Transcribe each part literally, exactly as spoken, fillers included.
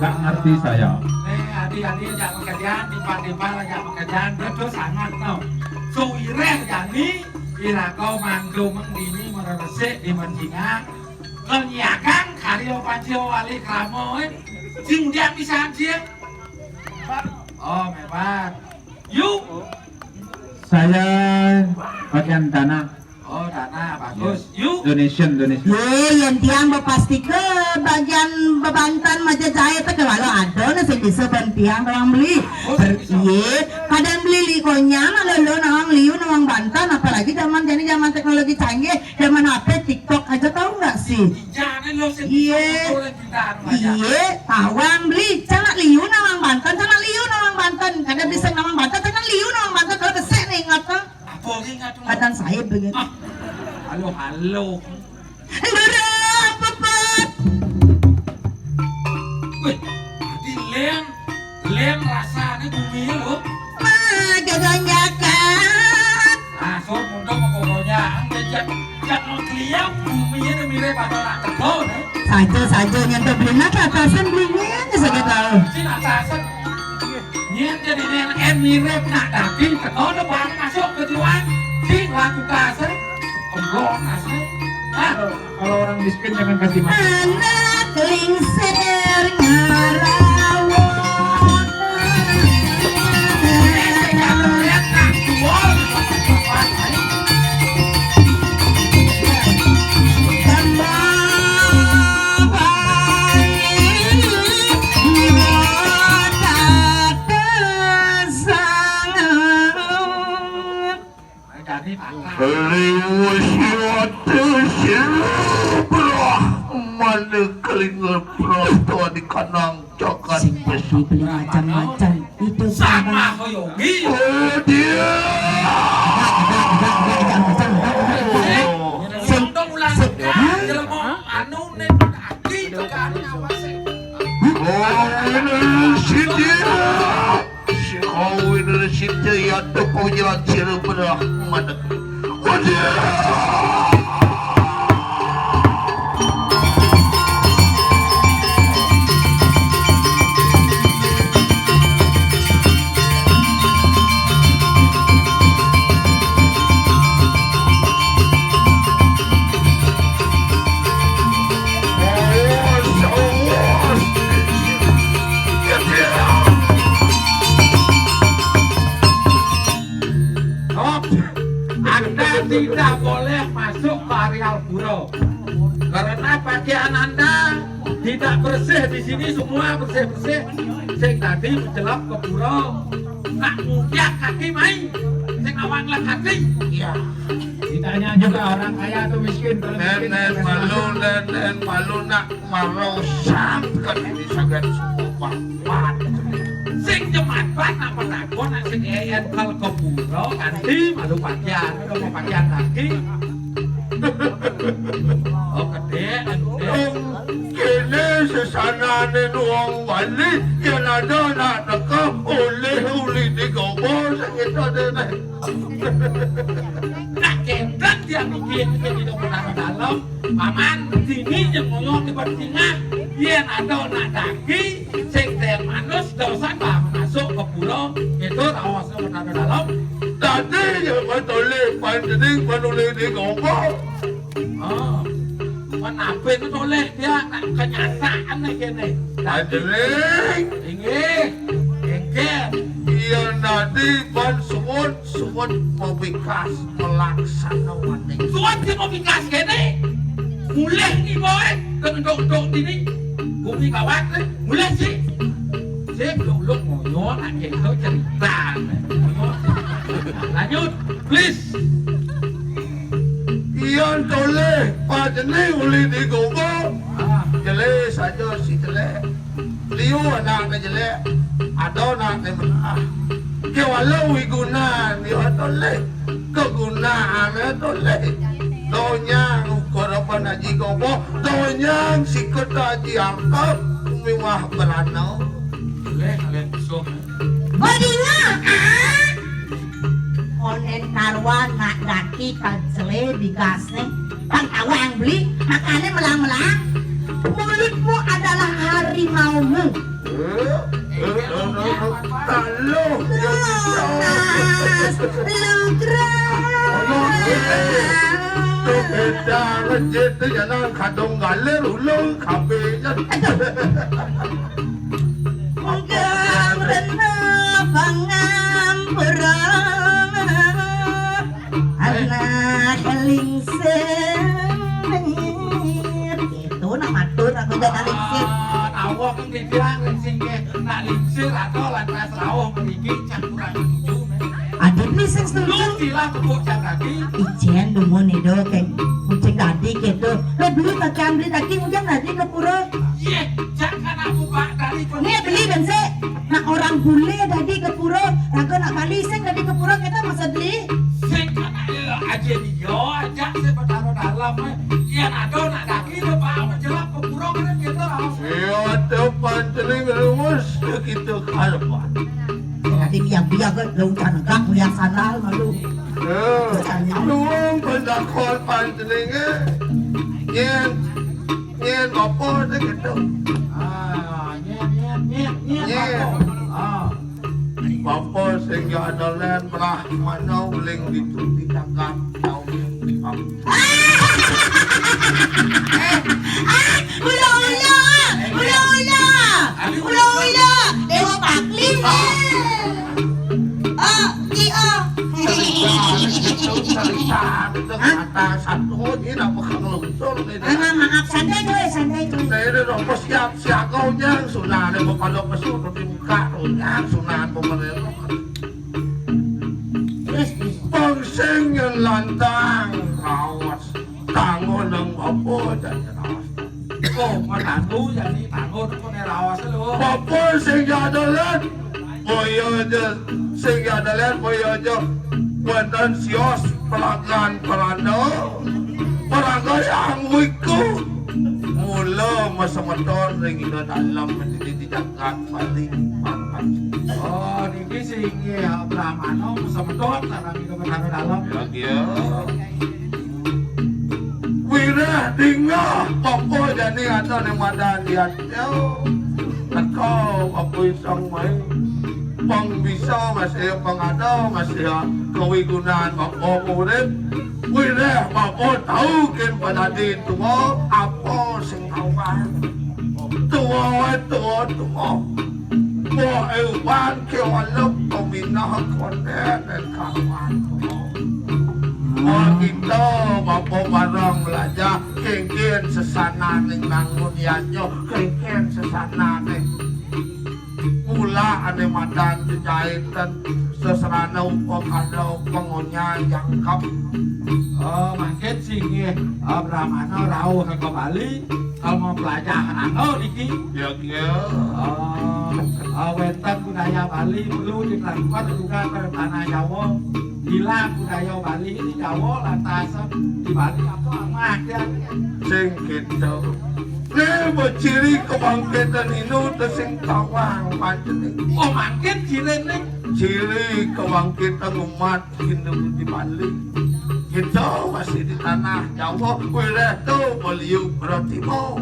Nggak ngerti saya. Nih, adi-adi ajak pekerjaan, timpal-timpal ajak pekerjaan, betul sangat no. Suwireh jani, ira kau mandu mengdini mereresik di mencinga. Kenyakan karyo pancio wali kramo, eh. Sing dia bisa sih. Oh, hebat. Yuk. Saya bagian dana. Oh, dana, bagus. Yuk. Donation, donation. Ye, yang tiang bepasti ke bagian bebantan maja jahit ke, walau ada nih sing bisa ban tiang doang beli. Oh, sing bisa. Ye, kadang beli li konya, malah lo nawang liu, nawang bantan, apalagi zaman jani zaman teknologi canggih, zaman H P, TikTok aja tahu nggak sih? Jangan lo sing bisa. Iya. Ngatur yang pintar, Maja. Iya, tawang beli, cangak liu nawang bantan, cangak liu nawang bantan, kadang bisa nawang bantan, cangak liu nawang bantan, kalau besek nih ingat tuh. Apa lagi nggak tuh? Badan saya begini. Ah, halo, halo. Lurah, pepet. Wih, tadi lem, lem rasanya bumi lo. Mah, gegonjakan. Ah, so, mundur mau gegonjakan, bejak, bejak mau keliau, bumi ini mirip apa nak teko, eh? Saja, saja, nyentuh belinya ke atasan belinya, saja tahu. Sini atasan. Nyén jadiné anak mirip nak daging, teko depan masuk ke tuan. Sing laku kasar. Emblong kasar. Hah? Kalau orang miskin jangan kasih makan. Anak lingsir ngarawok. Liwat sirah brahmana kelinga prasta di kanang jagat. Sing tadi beli macam-macam. Itu sama koyogi. Oh, dia. Sing, sing, hah? Anu nih, tadi tekan apa sih? Oh, ini si dia. Kawin resi jaya tepung jelas sira berah madeg. Waduh. Anda tidak boleh masuk ke areal pura. Karena pakaian Anda tidak bersih di sini, semua bersih-bersih. Sing tadi mencelap ke pura. Nak mudiak kaki mai. Sing awang lah kaki. Iya. Ditanya juga orang kaya atau miskin. Kalau miskin, nenen malu, nenen malu nak. Marosan kan ini sagan semua papat. Sing jemat bat nak petakon, nak sing enten kal ke pura, ganti malu pakaian, udah mau pakaian lagi. Oh, gede, anu, gede. Kene sesanané wong Bali, yén ada nak teka oleh uli digobo sing itu dene. Nak kendang dia mikir, mikir di dalam. Paman, sini yang ngoyo di Persingah. Yén ada nak daki, sing teh manus, dosan bah masuk ke pulau, itu raos ke Petani Dalam. Tadi ya, Pak Toleh, panjenengan penulis di Gombong. Oh, menapi itu Toleh dia, nak kenyataan nih kene. Panjenengan. Inggih, inggih. Iya, tadi pan suwun Suwun mawikas melaksanawaning. Suwun sing mawikas kene. Mulih ki kowe, kendok-kendok dini. Bumi kawat, eh. Mulih sih. Sing luk-luk ngoyo, nak kento cerita. Lanjut, please. Yén tolih pajeni uli digogo. Ah. Jelé saja si jelé. Liu anakné jelék, ada anakné menah. Kéwala wigunan ya tolih, kegunaané tolih. Donyang ukur apa Aji Goboh, donyang sikut Aji Angkep, miwah Brana. Tolih kalian musuh. Badinga, ah. Onen karuan nak daki kang jelé bigasné. Kang tawang beli, makané melang-melang. Mulutmu adalah harimau Lunas, lunas. Tuh beda masjid tuh jangan kadung galer ulung kabehnya. Aduh. Mungkin rena pangampura anak lingsir. Itu nak matur aku jan lingsir. Ah, tahu aku dibilang lingsir ke. Nak lingsir atau lantas rauh mriki cak kurang setuju, Nek. Aduh, ini sing setuju. Lu silah kebuk cak kaki. Ijen dumun itu kayak kucing tadi gitu. Lo beli pakaian beli tadi, mungkin tadi ke pura. Iya, cak kan aku pak tadi pun. Ini beli kan sih. Nah, orang bule tadi ke pura, raga nak bali sing tadi ke pura kita masa beli. Sing kan aja aja dia, aja sih bertaruh dalam, eh. Iya, nak ada nak daki, lo pak, apa jelap ke pura kan kita harus. Iya, ada panceling rumus, kita kalpa. Tadi biar-biar kan, lo udah negak, lihat sandal malu. Eh, nuwun pendakon pancelinge. Yen, yen apa sing gitu? Ah, nyet, nyet, nyet, nyet, Nyet. Apa? Ah. Bapa sing ya dolen brahmana uling dituti cakap. Ula-ula, ula-ula, ula-ula, Dewa Pakli. Ah, iya. Cerita, cerita, itu kata satu ini apa kang lungsur ini? Ah, maaf, santai dulu, santai dulu. Nah, ini dong, siap siaga yang sunah ada kepala pesu tapi buka yang sunah pemerintah. Terus, terus. Bang sing yang lantang rawas. Tango nang bapa dan rawas. Oh, menantu jadi tango tu kena rawas lu. Bapa sing ya dolen. Boyo aja sing ya dolen, boyo aja. Wonten sios pelagan peranda. Peranda yang wiku. Mula masemeton ring ida dalam menjadi di jagat Bali. Oh, niki sing ya Brahmana masemeton sareng ida dalam. Ya, ya. Wireh dingeh apa jani ada ning madan yatya. Teka apa isang mai. Pang bisa masih pang ada masih kewigunan apa urip. Wireh apa tahu kin padadi tua apa sing kawan. Tua, tua, tua. Mbok Ewan ke waluh peminah konden dan kawan. Wah, kita bapa barang belajar kengken sesananing nangun yanyo, kengken sesananing mula ane madan jejaitan sesrana upakara pengonya jangkep. Oh, mangkin singgih, eh, Brahmana rauh ke Bali. Kalau mau belajar nanggo niki. Ya, ya. Oh, oh, wénten budaya Bali perlu ditransfer juga ke tanah Jawa. Bila budaya Bali di Jawa lantas di Bali apa amah ya? Sing gitu. Nih, ciri kebangkitan Hindu sing tawang panjenengan. Oh, mangkin ciri nih. Ciri kebangkitan umat Hindu di Bali. Kita masih di tanah Jawa, wilayah tu beliau bertimo.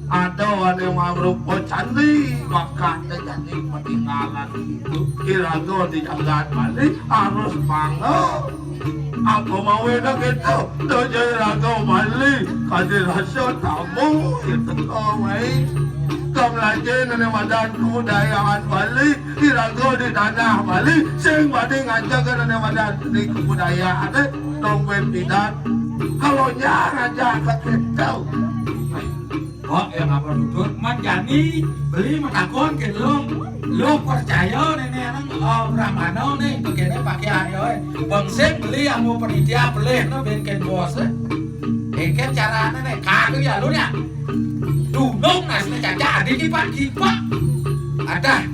Ada ane mangrupa candi, bakal jadi peninggalan itu. Iraga di jagat Bali harus bangga. Apa mawe nak itu? Dojo iraga Bali, kadi rasa tamu itu kawai. Kemlajen ane madan kebudayaan Bali, iraga di tanah Bali, sing badi ngajaga ane madan seni kebudayaan, eh, tong ben pidan. Kalau nya ngajak ke kita. Kok yang apa tutur? Man jani beli matakon ke lu. Lu percaya nene nang, oh, Brahmana nih, begini pakai ayo, eh. Bang sing beli amu penitia beli no ben ken bos, eh. Engken carane nek kadu ya lu nya. Dunung nasne caca adi kipak-kipak. Adah.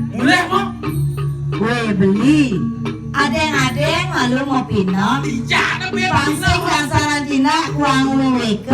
Mulih mo. Kue beli. Adeng-adeng lalu mau pindah. Iya, ada biar Pangsing dasaran Cina uang W W K.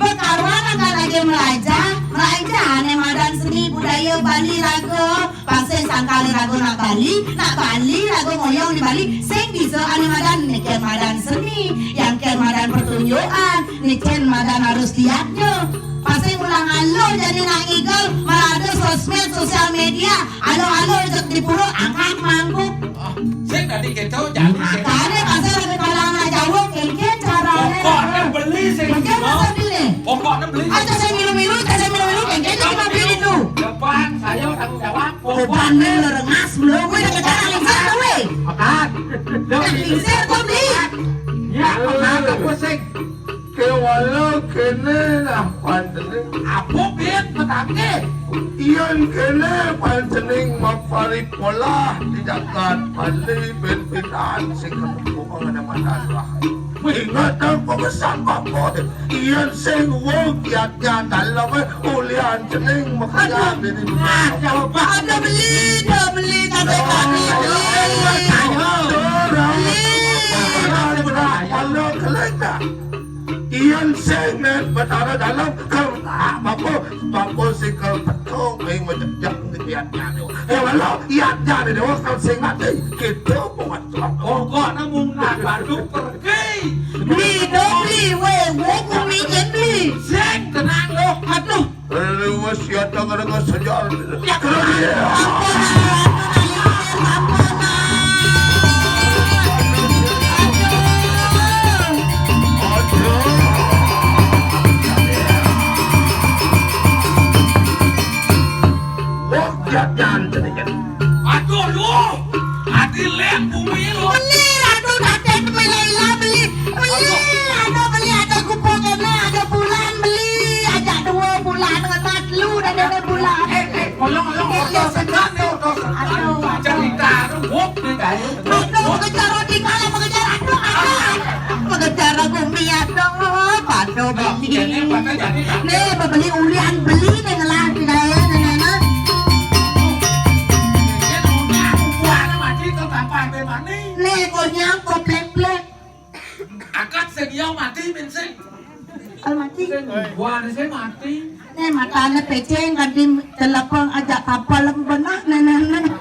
Bekawan akan lagi melajah, melajah ane madan seni budaya Bali raga. Pasih sangkal raga nak Bali, nak Bali raga ngoyong di Bali, sing bisa ane madan, niki madan seni, yang ken madan pertunjukan, niki madan harus kiatnya. Pasih ulang alur Ini nak ngigel, malah ada sosmed, sosial media, alo-alo jek di pura angkat mangkuk. Ah, sing tadi gitu, jadi gitu. Makanya pasal ada kalangan Jawa, kengken caranya. Pokoknya beli sing. Kengken masa beli. Pokoknya beli. Aja saya milu-milu, aja saya milu-milu, kengken cuma beli itu. Depan, saya tanggung jawab. Beban lu rengas, belum gue udah kejar lingsir tuh, weh. Makan. Lingsir tuh beli. Ya, makan, aku sing. Kewala kene nah pantening. Apa, Bit, petake? Yen kene pantening maparipolah di jagat Bali, ben pidan sing ketempuhan ada masalah. Ingat, aku pesan bapak, yen sing wong kiat-kiat dalam, ulian cening makanya. Aduh, bini. Ada beli, ada beli, ada beli, beli. Ayo, ayo, ayo. Beli. Ayo, ayo, ayo. Iyan sing nek Betara Dalem, kang, ah, bapa, bapa sing kang teko, ing majejak di piatnya tu. Eh, walau, iya, jadi dewa kang sing mati. Gitu, buat tuan. Oh, kok nemu nak batu pergi? Beli dong, beli, weh, weh, bumi jen beli. Sing, tenang lo. Aduh. Lewes ya, tangan dengan sejar. Ya, ampun, ampun, ampun, ampun. Aduh. Wah, ya, jangan sedikit. Aduh, lu. Hati lem bumi lu. Beli, aduh, nanti beli, beli. Beli, aduh, beli, ada kupu kena, ada bulan, beli. Ajak dua bulan dengan mat lu, dan ada bulan. Eh, eh, tolong, tolong, eh, otos segan nih, otos segan. Aduh, aduh. Cerita, aduh, wop, nih, guys. Aduh, mengejar roti kalah, mengejar aku, aduh. Mengejar aku, mi, aduh, aduh, beli. Nih, beli ulian, beli, nih, ngelah, nih, guys, nih, nih, nih. Nih, konyang, koplek-plek. Akad sedia mati, min sing. Al mati. Gua ada saya mati. Nih, matanya peceng, kan di telepon ajak tapal lem benah, nih, nih, nih.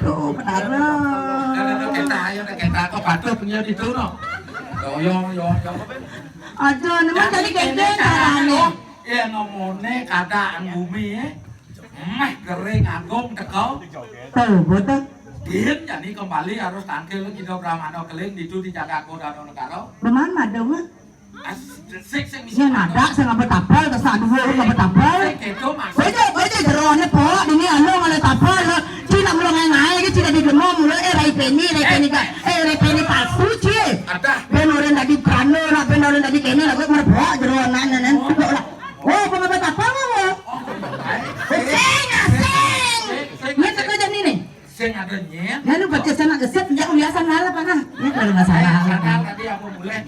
Tuh, benar. Ada, ada kita, ayo, ada kita. Kok patut punya di tu, no? Yo, yo, yo, yo. Aduh, ini mah jadi gede caranya. Ya, ngomongnya keadaan bumi, ya. Meh kering anggung teko. Tuh, betul. Din, jadi kembali harus tangkil kita Brahmana keling ditu di Candako Dano Negara. Beman madung, ah? Ah, sik, sik, misi. Ya, nada, saya nggak betapal, terus aduh, nggak betapal. Sik, itu maksud. Baca, baca jeroannya, Pok. Ini anu, malah tapal, lo. Cina belum ngai-ngai lagi, Cina di demam, lo, eh, Rai Peni, Rai Peni, eh, Rai Peni palsu, Ci. Ada. Ben orang tadi prano, lah, ben orang tadi kene, lah, gue merepok jeroan, nah, nah, nah. Oh. Lah. Oh, pengabat apa, Bang? Oh, sing, sing. Sing, sing. Ini kerja ini nih. Sing ada nyet. Lalu baca sana geset, ya, biasa ngalah, Pak, nah. Ini kalau nggak salah. Eh, sadar tadi apa boleh?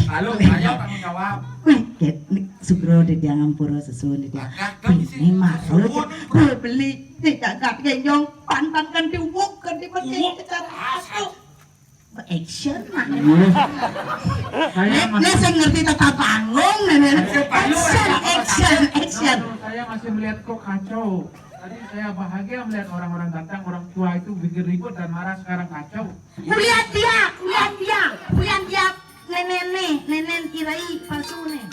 Lalu saya tanggung jawab. Wih, ket, nih, Sugro di tiang ampura sesuun di tiang. Agak, wih, ini mah, suwun. Beli, nih, agak genjong, pantan kan diwuk, kan dipakai secara asal. Action, Mak. Saya masih, saya ngerti tata panggung, nih, nih. Action, action, action. Saya masih melihat kok kacau. Tadi saya bahagia melihat orang-orang datang, orang tua itu bikin ribut dan marah, sekarang kacau. Kuliah dia, kuliah dia, kuliah dia. Nenen nih, nenen kirai palsu nih.